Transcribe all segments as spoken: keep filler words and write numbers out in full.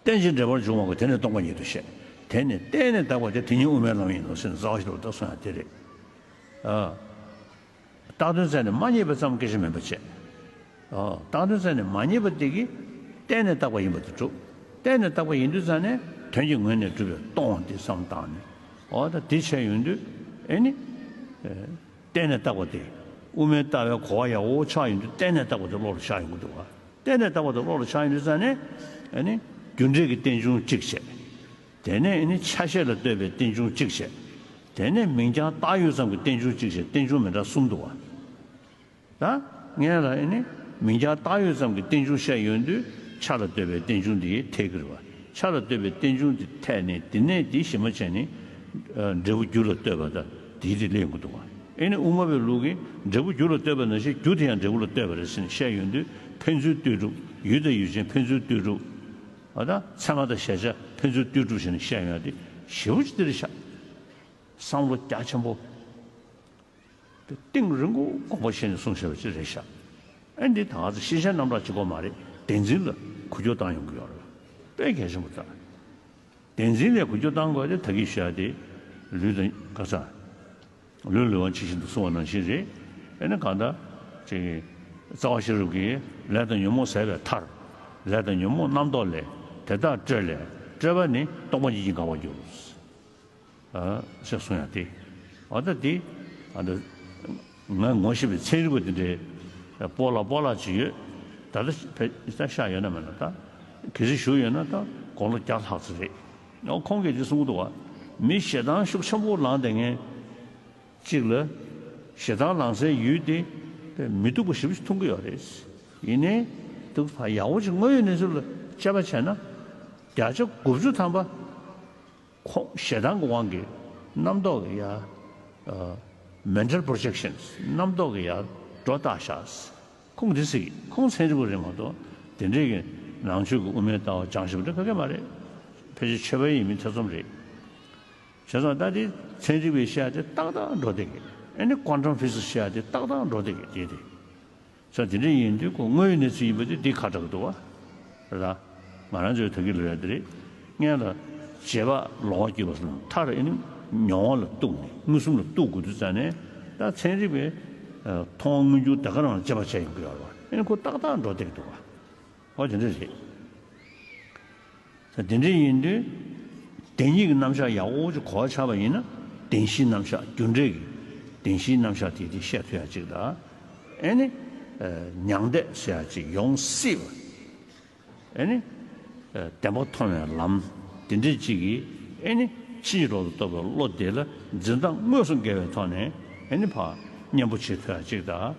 རྟེན་ཅིང་འབྲེལ་པར་འབྱུང་བ་གོ། དེ་ནི་སྟོང་པ་ཉིད་དུ་བཤད། དེ་ནི་བརྟེན་ནས་བཏགས་པ་སྟེ། དེ་ཉིད་དབུ་མའི་ལམ་ཡིན་ནོ་ཟེར་ནས་རྩ་བ་ཞིག་ལ་བཏགས་སོང་ཡང་དེ་རེད། ཨ། བཏགས་དོན་བཙལ་ནས་མ་རྙེད་པ་ཙམ་སྐད་ཆ་མིན་པ་བྱས། ཨ། བཏགས་དོན་བཙལ་ནས་མ་རྙེད་པ་དེ་གིས་བརྟེན་ནས་བཏགས་པ་ཡིན་པ་དེ་གྲུབ། བརྟེན་ནས་བཏགས་པ་ཡིན་དུས་ཙང་ནས་དོན་གྱི་ངོས་ནས་གྲུབ་པའི་སྟོང་པ་དེ་བསམ་བཏང་ནས། འོ་ད་དེ་བྱས་ཡོང་དུས་ཨེ་ནི། ཨེ། བརྟེན་ནས་བཏགས་པ་དེ། དབུ་མའི་ལྟ་བའི་གོ་བ་ཡག་པོ་ཆགས་ཡོང་དུས་བརྟེན་ནས་བཏགས་པ་དེ་བློ་ལ་ཤར་ཡོང་གི་འདུག་བ། བརྟེན་ནས་བཏགས་པ་དེ་བློ་ལ་ཤར་ཡོང་དུས་ཙང་ནས། ཨེ་ནི། རྒྱུ་འབྲས་ཀྱི་རྟེན་འབྱུང་གཅིག་བྱས། དེ་ནས་ཨེ་ནི་ཆ་ཤས་ལ་ལྟོས་པའི་རྟེན་འབྱུང་གཅིག་བྱས། དེ་ནས་མིང་རྐྱང་བཏགས་ཡོད་ཙམ་གྱི་རྟེན་འབྱུང་གཅིག་བྱས། རྟེན་འབྱུང་མི་འདྲ་གསུམ་འདུག་བ། ད་སྔོན་ལ་ཨེ་ནི་མིང་རྐྱང་བཏགས་ཡོད་ཙམ་གྱི་རྟེན་འབྱུང་བཤད་ཡོང་དུས་ཆ་ལ་ལྟོས་པའི་རྟེན་འབྱུང་འདི་འཐད་ཀྱི་རེད་བ། ཆ་ལ་ལྟོས་པའི་རྟེན་འབྱུང་འདི་འཐད་ནས་དེ་ནས་དེ་གཞི་མ་བྱས་ནས། ཨ། འབྲས་བུ་རྒྱུ་ལ་ལྟོས་པ་དང་དེའི་དེ་སླེབས་ཡོང་གི་འདུག་བ། ཨེ་ནི་དབུ་མ་པའི་ལུགས་ཀྱིས་འབྲས་བུ་རྒྱུ་ལ་ལྟོས་པ་ནང་བཞིན་རྒྱུ་དེ་ཡང་འབྲས་བུ་ལ་ལྟོས་པ་རེད་ཟེར་ནས་བཤད་ཡོང་དུས་ཕན་ཚུན་ལྟོས་གྲུབ། ཡུལ་དང་ཡུལ་ཅན་ཕན་ཚུན་ལྟོས་གྲུབ། ཨ། ད་ཚད་མ་དང་གཞལ་བྱ་ཕན་ཚུན་ལྟོས་གྲུབ་བྱས་ནས་བཤད་ཡོང་ཡ་དེ་ཞེ་པོ་ཅིག་དེ་རེད་ཤག། བསམ་བློ་རྒྱ་ཆེན་པོ། དེ་གཏིང་རིང་པོ་དགོངས་པ་བཞེས་ནས་གསུངས་བཞག་པ་ཅིག་རེད་ཤག། ཨ། འདི་ད་ག་ཚོད་ཤེས་བྱ་རྣམ་གྲངས་གཅིག་པོ་མ་རེད། བདེན་འཛིན་ལ་འགུལ་སྐྱོད་བཏང་ཡོང་གི་ཡོད་རེད། དཔེ་གལ་ཆེན་པོ་རེད། བདེན་འཛིན་ལ་འགུལ་སྐྱོད་བཏང་དགོས་དེ་ད་གིན་ཞུ་ཡ་དེ། ལུས་དང་ག་ས། ལུས་ལུས་དབང་ཇི་བཞིན་དུ་གསུངས་པ་ནང་བཞིན་རེད། ཨེ་ནི་གང་ལྟར་ཅིག། རྩ་བ་ཤེས་རབ་ཀྱིས་ལས་དང་ཉོན་མོངས་ཟད་པའི་མཐར། ལས་དང་ཉོན་མོངས་རྣམ་རྟོག་ལས། དེ་དག་སྤྲོས་ལས། སྤྲོས་པ་ནི་སྟོང་པ་ཉིད་ཀྱིས་འགག་པར་འགྱུར། ཨ། ཞེས་གསུངས་ཡང་སྟེ། འོ་ད་དེ། ཨ། ད་ང་ངོ་ཤེས་པའི་ཚན་རིག་པ་དེ་འདྲའི་སྤོ་ལགས་སྤོ་ལགས་ཅིག་ཡོད། ད་ལྟ་ཕེ་ད་ཤག་ཡོད་ན་མེད་ན་ད་གལ་སྲིད་བཞུགས་ཡོད་ན་ད་དགུང་ལོ་བརྒྱ་ལྷག་ཙམ་རེད། ཨོ་ཁོང་གིས་དེ་གསུང་གི་འདུག་བ། མི་ཞེ་སྡང་ཤུགས་ཆེན་པོ་ལངས་བསྡད་མཁན་གཅིག་ལ། ཞེ་སྡང་ལངས་སའི་ཡུལ་དེ་མི་སྡུག་པ་ཞེ་པོ་ཅིག་མཐོང་གི་ཡོད་རེད། ཡིན་ནའི་འདུག་ཕ་ཡག་པོ་ཅིག་དངོས་ཡོད་གནས་ཚུལ་ལ་དཔྱད་པ་བྱས་ན། བརྒྱ་ཆ་དགུ་བཅུ་ཐམ་པ། ཁོང་ཞེ་སྡང་གི་དབང་གིས་རྣམ་རྟོག་གི་ཡ། ཨ། mental projections རྣམ་རྟོག་གི་ཡ་སྒྲོ་བཏགས་བཞག། ཁོང་འདི་ཟེར་གི། ཁོང་ཚན་རིག་པ་རེད་མ་གཏོགས་དེ་འདྲའི་གི་ནང་ཆོས་ཀྱི་དབུ་མའི་ལྟ་བ་སྦྱང་ཞིབ་འདྲ་ག་གེ་མ་རེད། ཕལ་ཆེར་ཆོས་པ་ཡིན་མིན་ཐེ་ཚོམ་རེད། བྱས་ཙང་ད་དེ་ཚན་རིག་པའི་བཤད་ཡ་དེ་ཏག་ཏག་འགྲོ་བསྡད་གི། ཨ་ནི་quantum physics བཤད་ཡ་དེ་ཏག་ཏག་འགྲོ་བསྡད་གི་དེ་དེ། ས་དེ་འདྲ་ཡིན་དུས་ཁོ་དངོས་ཡོད་གནས་ཚུལ་ཡིན་པ་དེ་འདི་ཁ་གྲག་གི་འདུག་བ། རེད་ད། ང་རང་ཚོའི་ད་གིན་ལབ་ཡ་དེ་རེད། སྔོན་ལ་བྱེད་པ་ལོག་པར་སྐྱེས་པ་སོགས་མཐར་ཨེ་ནི་མྱོང་བ་ལ་གཏུགས་ནས་མངོན་སུམ་ལ་གཏུགས་དགོས་དུས་ཙང་ནས་ད་ཚན་རིག་པས་མཐོང་བ་མངོན་གྱུར་དེ་ག་རང་ལ་དཔྱད་པ་བྱས་ཡོང་གི་ཡོད་རེད་བ། ཨེ་ནི་ཁོ་ཏག་ཏག་འགྲོ་བསྡད་ཀྱི་འདུག་བ། ཨོ་དེ་འདྲ་རེད། ད་དེ་འདྲ་ཡིན་དུས། བདེན་གཉིས་ཀྱི་རྣམ་གཞག་ཡག་པོ་ཅིག་གོ་བ་ཆགས་པ་ཡིན་ན། བདེན་བཞིའི་རྣམ་གཞག་རྒྱུ་འབྲས་ཀྱི་བདེན་བཞིའི་རྣམ་གཞག་དེ་དེ་བཤད་ཐུབ་ཡ་ཅིག་དང་། ཨེ་ནི། ཨ། མྱང་འདས་ཟེར་ཡ་ཅིག་ཡོང་སྲིད་པ། ཨེ་ནི། ཨ། བདེན་པ་མཐོང་བའི་ལམ། དེ་འདྲ་ཅིག་གིས་ཨེ་ནི་ཕྱིན་ཅི་ལོག་ཏུ་རྟོག་པའི་བློ་དེ་ལ་འཛིན་སྟངས་དངོས་སུ་འགལ་བའི་ཐོག་ནས་ཨེ་ནི་ཕར་གཉེན་པོ་བྱེད་ཐུབ་ཡ་ཅིག་དང་།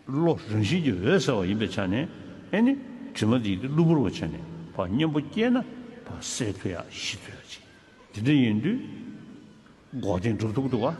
བློ་རང་བཞིན་གྱིས་འོད་གསལ་བ་ཡིན་པའི་ཆ་ནས། ཨེ་ནི་དྲི་མ་འདི་གི་གློ་བུར་བ་ཆ་ནས་ཕར་གཉེན་པོ་སྐྱེས་ན་ཕར་སེལ་ཐུབ་ཡ་ཞི་ཐུབ་ཡ་ཅིག། དེ་འདྲ་ཡིན་དུས་འགོག་བདེན་སྒྲུབ་ཐུབ་འདུག་ག།